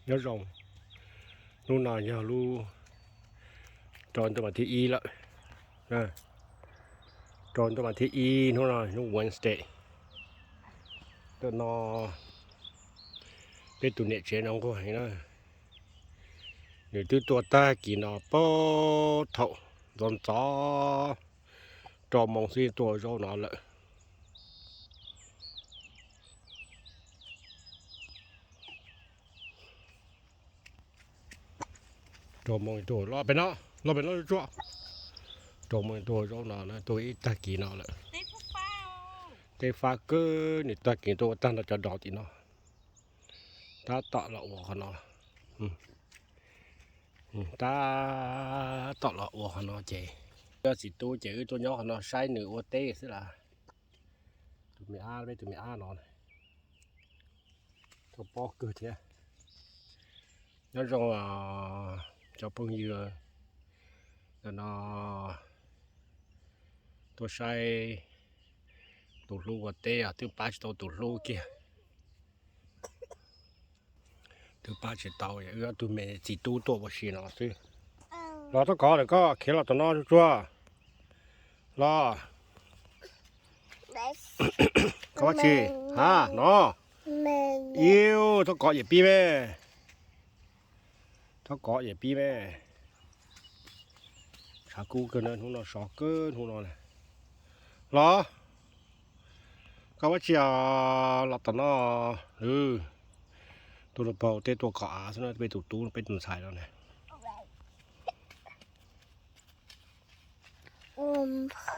Nyob zoo, hnub no yog lub rau ntuj mas thib ib lawm, rau ntuj mas thib ib, hnub no hnub Wednesday. Tam no peb tus niam tsev no nquag heev na, nws twb tuaj tag kis no, pab thaum ntxov ntxov rau moos xwb tuaj zaub no lawm. Rau moos tuaj los pem no, los pem no tsuag. Rau moos tuaj zaub no na, tuaj ib tag kis no lawm. Teb fab kawg, nws tag kis tuaj ua tag nrho cov dos tim no. Tab tom los ua qhov no, tab tom los ua qhov no ces, yog txiv tub ces wb tuaj nyob qhov no saib nws ua teb xwb las. Tus me ab, peb tus me ab no, tau pob kawg thiab. Nyob zoo cov phooj ywg, no tuaj saib tus hlub ua teb os, twb pab tsis tau tus hlub kiag. Twb pab tsis tau, wb ob tug me txiv tub tuaj ua si no xwb. Los txhob kov lawm, koj khiav los tom no tsuag tsuag. Los. Kov tsi? Ha no. Iu, txhob kov yawm pib me. Txhob kov yawm pib me. Tshav kub kawg na, hnub no sov kawg hnub no na. Los, koj ua tsi os, los tom no. Tuaj rau pem teb tuaj kov av xwb na, peb tus tub peb tus ntxhais no na.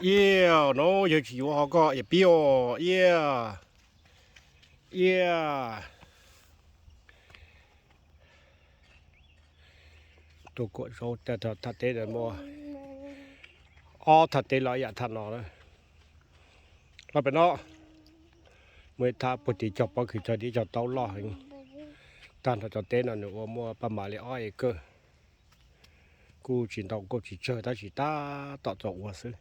Iab, no yawg tsis yuav ho koj yawm pib os, iab, iab. Tuaj kuam zaub thaj teb ntawd muaj ob thaj teb los ib yam thaj no na. Los pem no, muaj ib thaj puag tim cog pob kws cog dib cog taub loj heev. Tag nrho cov teb no nws ua muaj paj mam li ob acre. Kuj tsis ntau kuj tsis tsawg tab sis tab tom txaus ua xwb.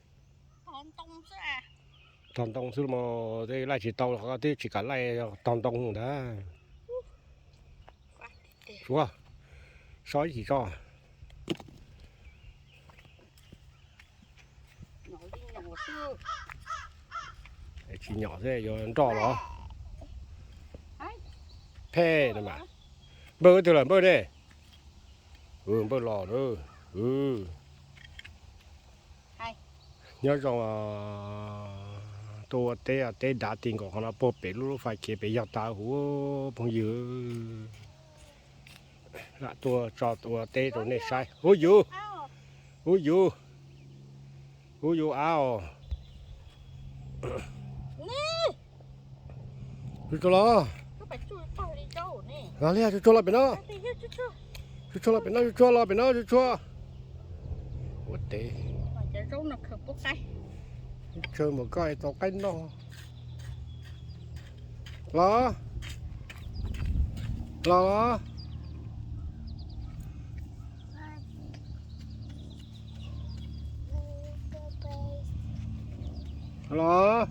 Tog ntoo xwb mas tej laij tsis tau los twb tsis kam laij, tog ntoo ntag. Suav, so ib chim tso. Tsis nyom xwb yuav nroj los. Phem no mas. Npawg twg lawm npawg ne? Npawg los. Nyob zoo, tuaj ua teb, teb dav ti nkaus qhov no puag pem lub lub fais kev pem yog tas huv phooj ywg. Lam tuaj tso ua teb rau nej saib. Huv yus, huv yus, huv yus av os. Tsuag tsuag los. Los li tsuag tsuag los pem no. Tsuag tsuag los pem no, tsuag tsuag los pem no, tsuag tsuag. Ua teb. Tsawg mus koj tau qaib noj. Los, los. Los.